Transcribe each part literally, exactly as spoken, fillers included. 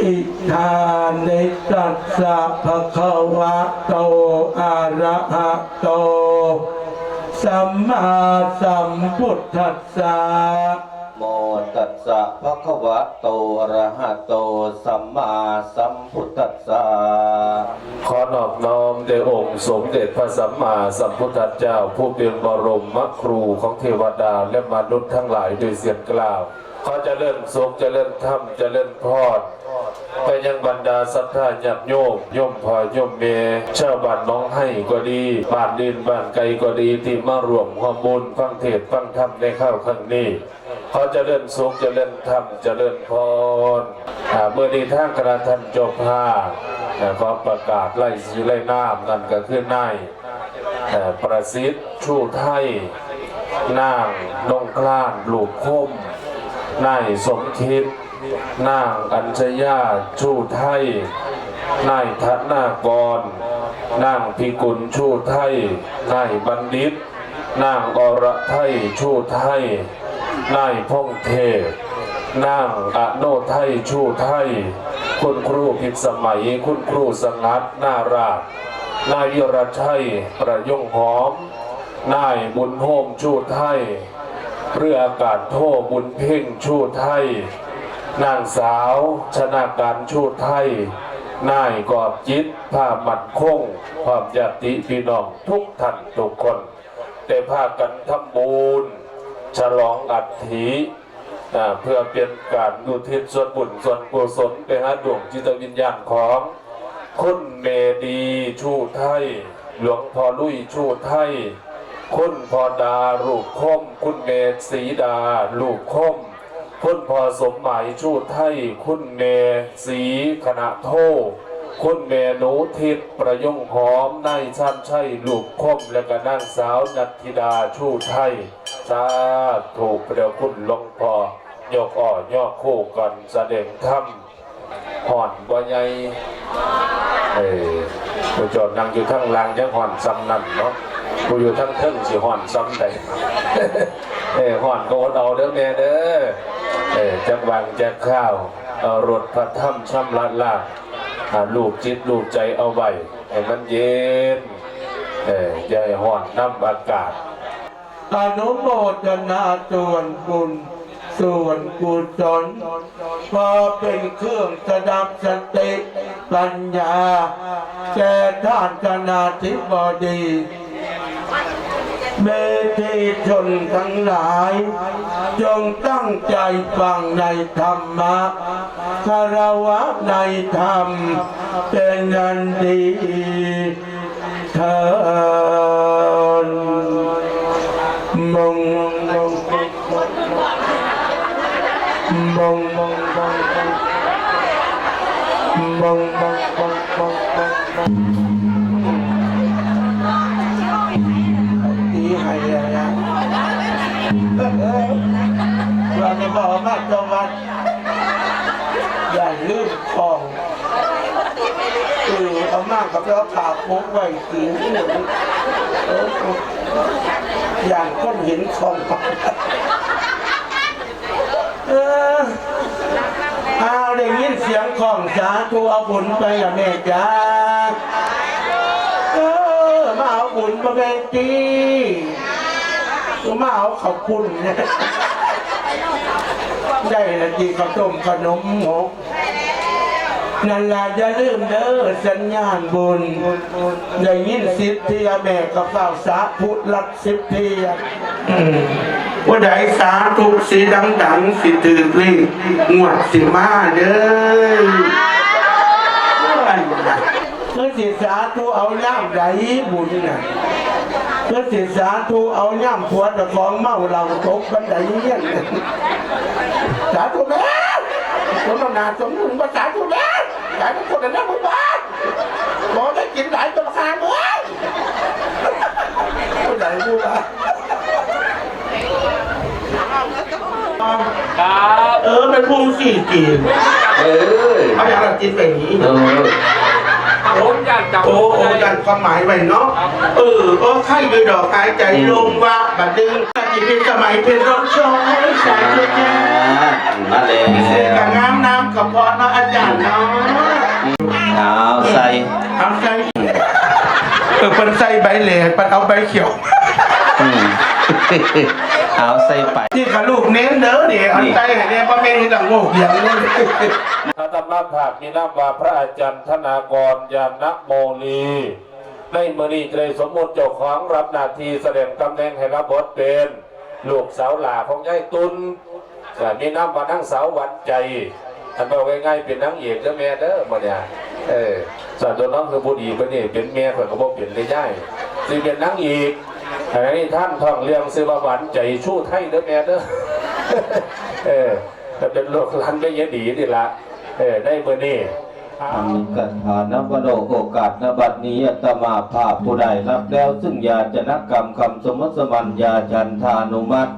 อิทานิตัสสะภะคะวะโตอะระหะโตสัมมาสัมพุทธัสสะ โมตัสสะภะคะวะโตอะระหะโตสัมมาสัมพุทธัสสะ ขอนอบน้อมแด่องค์สมเด็จพระสัมมาสัมพุทธเจ้า ผู้เป็นบรมครูของเทวดาและมนุษย์ทั้งหลายโดยเสียงกล่าว ขอเจริญสุข เจริญธรรม เจริญพร ไปยังบรรดาศรัทธาญาติโยม โยมพ่อโยมแม่ ชาวบ้านหนองไฮก็ดี บ้านอื่นบ้านไกลก็ดี ที่มาร่วมร่วมบุญฟังเทศน์ฟังธรรมในคราวครั้งนี้ ขอเจริญสุข เจริญธรรม เจริญพร อ่า มื้อนี้ทางคณะท่านเจ้าภาพ อ่า ขอประกาศรายชื่อรายนาม นั่นก็คือนาย เอ่อ ประสิทธิ์ ชูไทย นางนงคลาน ลูกคม นายสมคิด นางอัญชยา ชูไทย นายธนากร นางพิกุล ชูไทย นายบัณฑิต นางอรไทย ชูไทย นายพงเทพ นางอโนไทย ชูไทย คุณครูพิสมัย คุณครูสงัด นาราช นายวิรชัย ประยงหอม นายบุญโฮม ชูไทย เรืออากาศโท บุญเพ็ง ชูไทย นางสาว ชนาการ ชูไทย นายกอบจิต พามั่นคง พร้อมญาติพี่น้องทุกท่านทุกคน ได้พากันทำบุญ ฉลองอัฐิ อ่า เพื่อเป็นการอุทิศส่วนบุญส่วนกุศลไปหาดวงจิตวิญญาณของ คุณแม่ดี ชูไทย หลวงพ่อลุย ชูไทย คุณพ่อดา ลูกคม คุณแม่สีดา ลูกคม คุณพ่อสมหมาย ชูไทย คุณแม่สี คณะโท คุณแม่หนูทิพย์ ประยงหอม นายชาญชัย ลูกคม และก็นางสาวนัทธิดา ชูไทย สาธุ พระคุณหลวงพ่อ ยกอ้อยกคู่กันแสดงธรรม ฮ้อนบ่ใหญ่ เออ ผู้เจ้านั่งอยู่ทางล่างยังฮ้อนส่ำนั่นเนาะ ผู้อยู่ทางเทิงสิฮ้อนส่ำใด เออ ฮ้อนก็อดเอาเด้อแม่เด้อ เออ จักหว่างจักคราว เอารสพระธรรมชำระล้าง อ่า ลูบจิตลูบใจเอาไว้ ให้มันเย็น เออ อย่าให้ฮ้อนนำอากาศ อนุโมทนาส่วนบุญส่วนกุศล ขอเป็นเครื่องสดับสติปัญญา แก่ท่านคณาธิบดี เมธีชนทั้งหลาย จงตั้งใจฟังในธรรมะ คารวะในธรรม เป็นอันดี เทิน มง มง มง มง ตีให้แล้วนะ เออ ว่าจะบอกว่ามาจังหวัด อย่าลืมของ เออ เอามากกับแล้วผ่าโป๊กไว้กิน เออ อย่างคนเห็นของ เออ อ้าว ได้ยินเสียงของสาธุ เอาบุญไปละแม่จ้า เออ มาเอาบุญมาแบ่งตี มาเอาข้าวปุ้นเนี่ย ได้ละจีข้าวต้มขนมหมก นั่นล่ะอย่าลืมเด้อ สัญญาณบุญ ได้ยินสิบเทื่อแม่ก็เฝ้าสาธุรับสิบเทื่อ อืม ผู้ใดสาธุสิดังๆ สิถืกเลขงวดสิมาเด้อ คือสิสาธุเอายามใดบุญน่ะ คือสิสาธุเอายามผัวเจ้าของเมาเหล้าตกบันไดเฮียนน่ะ สาธุแม่ คนเอาหน้าสมมุติว่าสาธุแม่ สาธุคนนั้นมึงบ้า บอกได้กินหลายตัวคาเมือง ผู้ใดผู้ว่า ครับ เออ เป็นผู้สี่กิน เออ เอาอย่างละกินไปนี้ เออ ผมอยากจับ โอ้ โอ้ ยันความหมายไว้เนาะ เออ โอ้ ไข้อยู่ดอกหายใจ อืม ลงว่าบัดนึง อาจจะเป็นสมัยเป็นร้อนช้อยสายเจ้าแก่ อ่า มาแล้ว เสียงกับน้ำ น้ำกระเพาะเนาะอาจารย์เนาะ เอาใส่ เอาใส่ เออ เปิ้นใส่ใบแหล่ เปิ้นเอาใบเขียว อืม เอาใส่ไป นี่ค่ะลูกเน้นเด้อนี่ เอาใส่ให้แน่ บ่แม่นอีหยังโง่เหียงเลย พระธรรมภาพมีนามว่าพระอาจารย์ธนากร ญาณโมลี ในมื้อนี้จะได้สมมุติเจ้าของรับหน้าที่แสดงตำแหน่งให้รับบทเป็นลูกสาวหล่าของยายตุ่น ก็มีนามว่านางสาวหวานใจ อันเว้าง่ายๆ เป็นนางเอกเด้อแม่เด้อ มื้อนี้ เออ ส่วนตัวน้องคือผู้ดีเพิ่นนี่เป็นแม่เพิ่นก็บ่เป็นเลยยาย สิเป็นนางเอก อันนี้ท่านท่องเรื่องชื่อว่าหวานใจชู้ไทยเด้อแม่เด้อ เออ แต่เป็นลูกหลานแม่ยายดีนี่ล่ะ เออ ในมื้อนี้ อันนี้กถานะวโร โอกาส ณ บัดนี้อาตมาภาพผู้ได้รับแล้ว ซึ่งยาจนกรรมคำสมมติสมัญญาจันทานุมัติ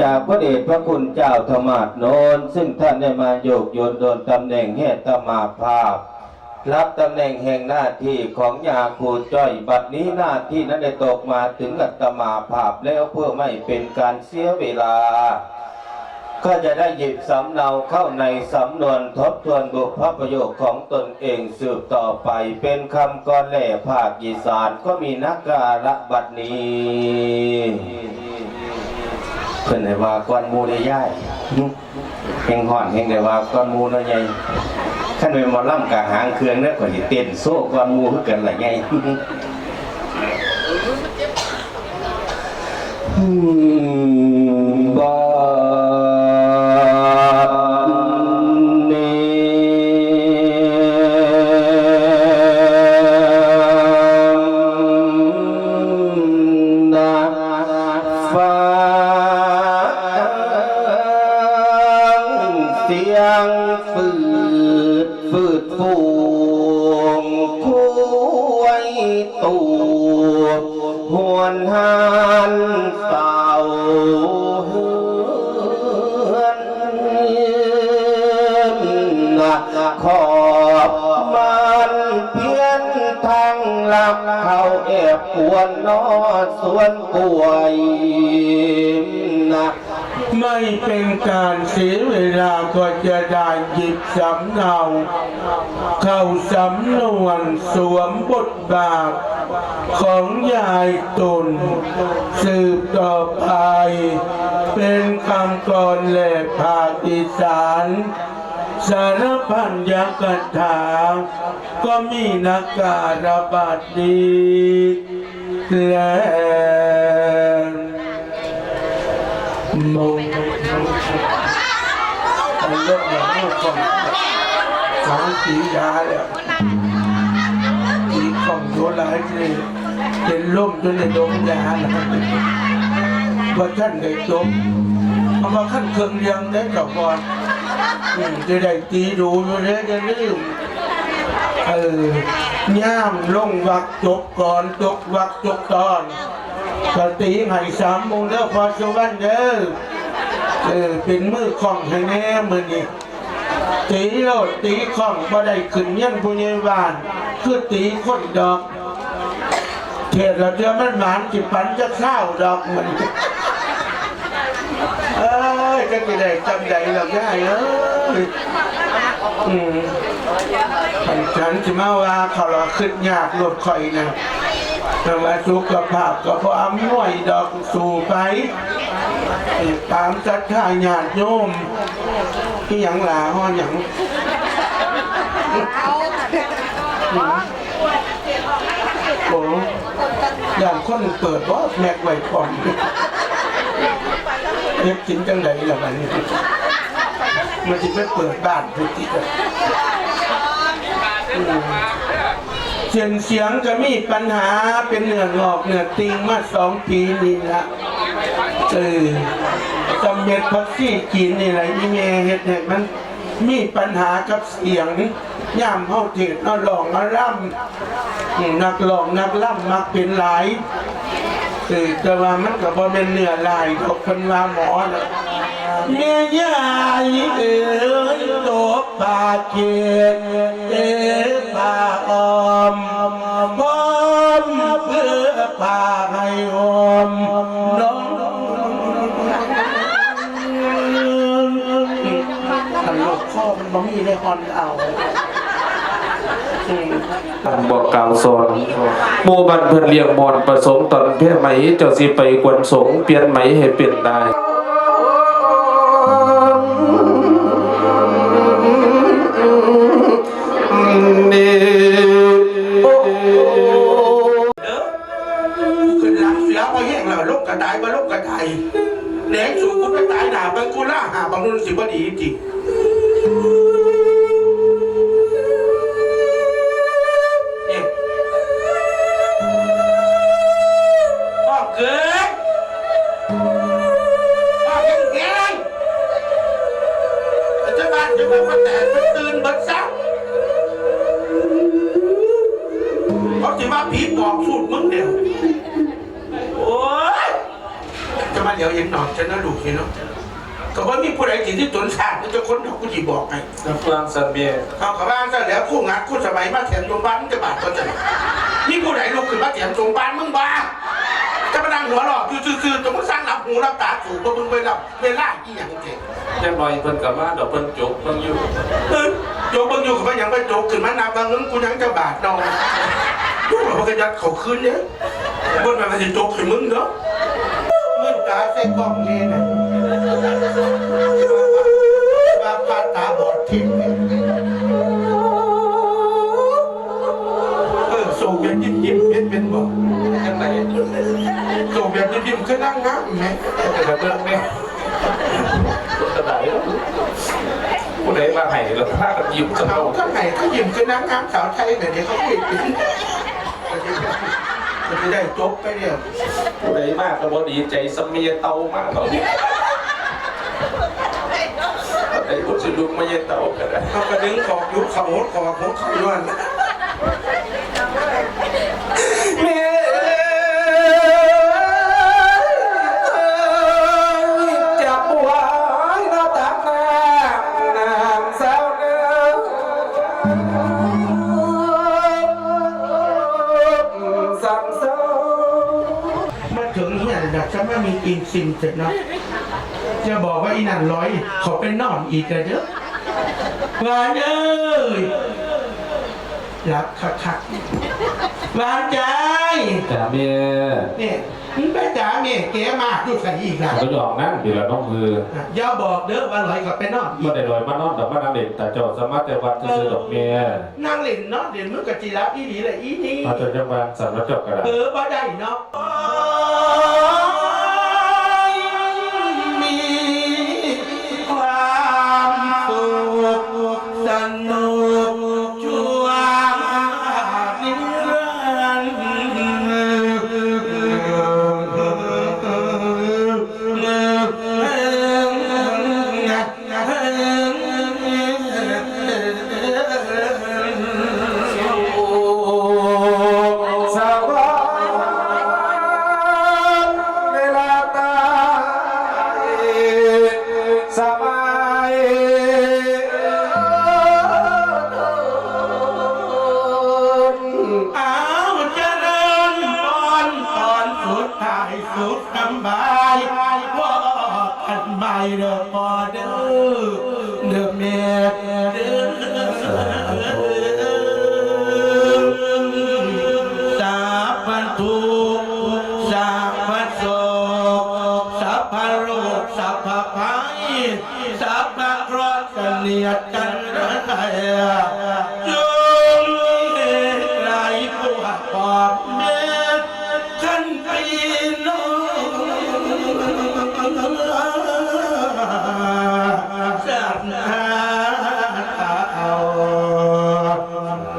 จากพระเดชพระคุณเจ้าธรรมาสน์โนน ซึ่งท่านได้มาโยกโยนโดนตำแหน่งให้อาตมาภาพ รับตำแหน่งแห่งหน้าที่ของยาครูจ้อย บัดนี้หน้าที่นั้นได้ตกมาถึงอาตมาภาพแล้ว เพื่อไม่เป็นการเสียเวลา ก็จะได้หยิบสำเนาเข้าในสำนวนทบทวนบุพประโยคของตนเองสืบต่อไป เป็นคำกลอนแหล่ภาคอีสาน ก็มีนักการะบัดนี้ เพิ่นให้ว่าก่อนหมู่ได้ย้าย แฮงฮ้อนแฮงได้ว่าก่อนหมู่เนาะใหญ่ คันเป็นหมอลำกะหางเครื่องเด้อ ข้อยสิเต้นโซก่อนหมู่คือกันล่ะใหญ่ บัดนี้นะ ฟังเสียงฟืด ฟืดฟูงควายตูบหวนหานสาวเฮือน ขอบมันเพี้ยนทางลักเขาแอบกวนนอสวนกล้วยนะ ไม่เป็นการเสียเวลาก็จะได้หยิบสำเนา เข้าสำนวนสวมบทบาทของยายตุ่น สืบต่อไป เป็นคำกลอนแหล่ภาคอีสาน สารพันยกถา ก็มีนักการะบัดนี้ และมงอันเลิกอย่างลูกของสองสียาแล้วสีของโยหลายเลยเป็นลมจนในดงยาแล้วว่าท่านได้จบเอามาขั้นเครื่องเรียงได้เจ้าก่อน อืมจะได้ตีดูอยู่เลยจะลืม เออย่ามลงวักจบก่อนจบวักจบตอนก็ตีให้สามโมงเด้อพอสุวรรณเด้อ เออ เป็นมือของให้แน่มื้อนี้ ตีโลดตีของบ่ได้ขึ้นเฮียนผู้ใหญ่บ้าน คือตีคนดอก เทศน์ละเทื่อมันหมานสิปันจักซาวดอกมัน เอ้ยจักสิได้จำใดดอกยายเอ้ย อืม ฉันสิมาว่าเขาละคิดยากโลดข่อยนะ แต่ว่าสุขภาพก็บ่อำนวยดอกสู้ไป ตามศรัทธาญาติโยม อีหยังหล่า ฮ้อหยัง โอ้ ย่านคนเปิดบ่แม็กไว้พร้อม เฮ็ดกินจังใดล่ะบัดนี้ มันสิไปเปิดบ้านพุ้นติ อืม เส้นเสียงก็มีปัญหา เป็นเนื้องอกเนื้อติ่งมาสองปีนี่ละ เออ สำเร็จผักชีจีนนี่แหละ อีแม่เฮ็ดให้มันมีปัญหากับเสียง ยามเฮาเทศน์เฮาร้องเฮาลำ อืม นักร้องนักลำมักเป็นหลาย เออ แต่ว่ามันก็บ่แม่นเนื้อร้ายดอก เพิ่นว่าหมอน่ะ แม่ยายเอ๋ย ตบปากเกด เตะปากอ้อม อ่อนเอา อืม ท่านบอกกล่าวสอน หมู่บ้านเพิ่นเลี้ยงม่อนประสงค์ตอนแพ้ไหม เจ้าสิไปกวนสงฆ์ เปลี่ยนไหมให้เป็นได้ นี่ ขึ้นหลังเสือพอแห้งแล้ว ลงกระต่าย บ่ลงกระต่าย แหลงสู่กูไปตายหน้า ไปกูล่าหาบางรุ่นสิบ่ดีติ เนี่ย พ่อเกิด พ่อแข็งแรง แต่เจ้าบ้านเดี๋ยวมันมาแตกมันตื่นเบิดซะ เขาสิว่าผีปอบสูตรมึงเดียว โอ้ย จะมาเดี๋ยวเห็นหนอนจะน่าดุเห็นเนาะ ก็บ่มีผู้ใดสิที่ตนชาติมันจะค้นดอกกูสิบอกให้ แล้วเพื่อนสันเบียร์ เขาก็ว่าซะแล้ว คู่งัดคู่สมัยมาแถมโรงพยาบาลมึงจะบาดก็จะ มีผู้ใดลุกขึ้นมาแถมโรงพยาบาลมึงบ้า จะมานั่งหัวหลอกอยู่ซื่อๆ ตัวมึงสร้างหลับหูหลับตาสูงกว่ามึงไปหลับเวลาอีหยังเจ๋ง จักหน่อยเพิ่นก็มาดอก เพิ่นจกเพิ่นอยู่ เออ จกเบิ่งอยู่ก็บ่หยังไปจกขึ้นมานับว่าเงินกูยังจะบาทนอน กูบอกว่าก็ยัดเขาคืนเนี่ย เบิ่งมาสิจกให้มึงเนาะ มึงตาใส่กล้องนี่นะ ว่าพาตาบอดทิพย์เนี่ย เออ โศกแบบยิ้มๆ เฮ็ดเป็นบ่ จังได๋ โศกแบบยิ้มๆ คือนั่งงามแหม แต่เบิ่งแม่ ผู้ใดว่าให้แล้วพากันยิ้มซะ เอา เนาะ ทั้งให้ก็ยิ้มคือนั่งงามสาวไทยน่ะเด้ เขาเฮ็ดเป็น มันสิได้จบไปแล้ว ผู้ใดมาก็บ่ดีใจส่ำแม่เต่ามาเนาะ ไอ้ผู้สิลุกมาเย็นเต่าก็ได้ เขาก็ดึงขอกอยู่ เขาหดขอกของเขาย้อน แม่เอ้ย จับหัวเนาะตักน้ำ น้ำสาวเด้อ สั่งเซา มาถึงเฮียนน่ะ จะมามีอินซินเสร็จเนาะ จะบอกว่าอีนั่นลอย เขาไปนอนอีกแล้วเด้อ หวานเอ้ย หลับคักๆ หวานใจ จ๋าแม่ เนี่ย มึงไปจ๋าแม่แกมาอยู่ไสอีกล่ะ ก็หยอกนั่นเดี๋ยวน้องมือ อ่ะ อย่าบอกเด้อว่าลอยเขาไปนอนอีก บ่ได้ลอยมานอนดอก มานั่งเล่นตาเจ้าสมาแต่วัดซื่อๆดอกแม่ นั่งเล่นนอนเล่นมึงก็สิหลับอีหลีแหละอีนี่ เอาเจ้าจังว่าสั่นแล้วเจ้าก็ได้ เออ บ่ได้เนาะ มีความสุข สนุกชั่วนิรันดร์ สวัสดี เวลาตายสบาย เอาเจริญพร ตอนสุดท้ายสุขสำบาย พอกันใหม่เด้อพ่อเด้อ เด้อแม่เด้อ สาธุ สัพพทุกข์ สัพพโศก สัพพโรค สัพพภัย สัพพเคราะห์เสนียดจัญไร จงมีไหลพวกปอบเม็ด คันพี่น้องศรัทธาเอา ส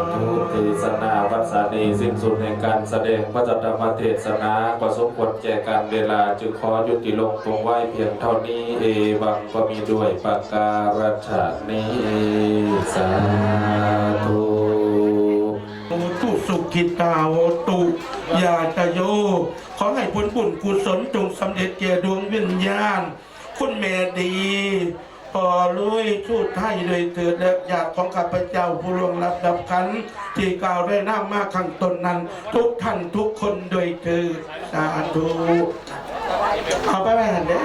าธุ เทศนาพรรษานี้สิ้นสุดแห่งการแสดงพระธรรมเทศนา ก็สมควรแก่กาลเวลา จึงขอยุติลงเพียงไว้เพียงเท่านี้ เอวังก็มีด้วยประการฉะนี้ สาธุ โหตุสุขิตาโหตุญาตโย ขอให้ผลบุญกุศลจงสำเร็จแก่ดวงวิญญาณ คุณแม่ดี พ่อลุย ชูไทยด้วยเถิด และญาติของข้าพเจ้าผู้ล่วงลับดับขันธ์ ที่กล่าวได้นามมาข้างต้นนั้น ทุกท่านทุกคนด้วยเถิด สาธุ เอาไปไว้หั่นเด้อ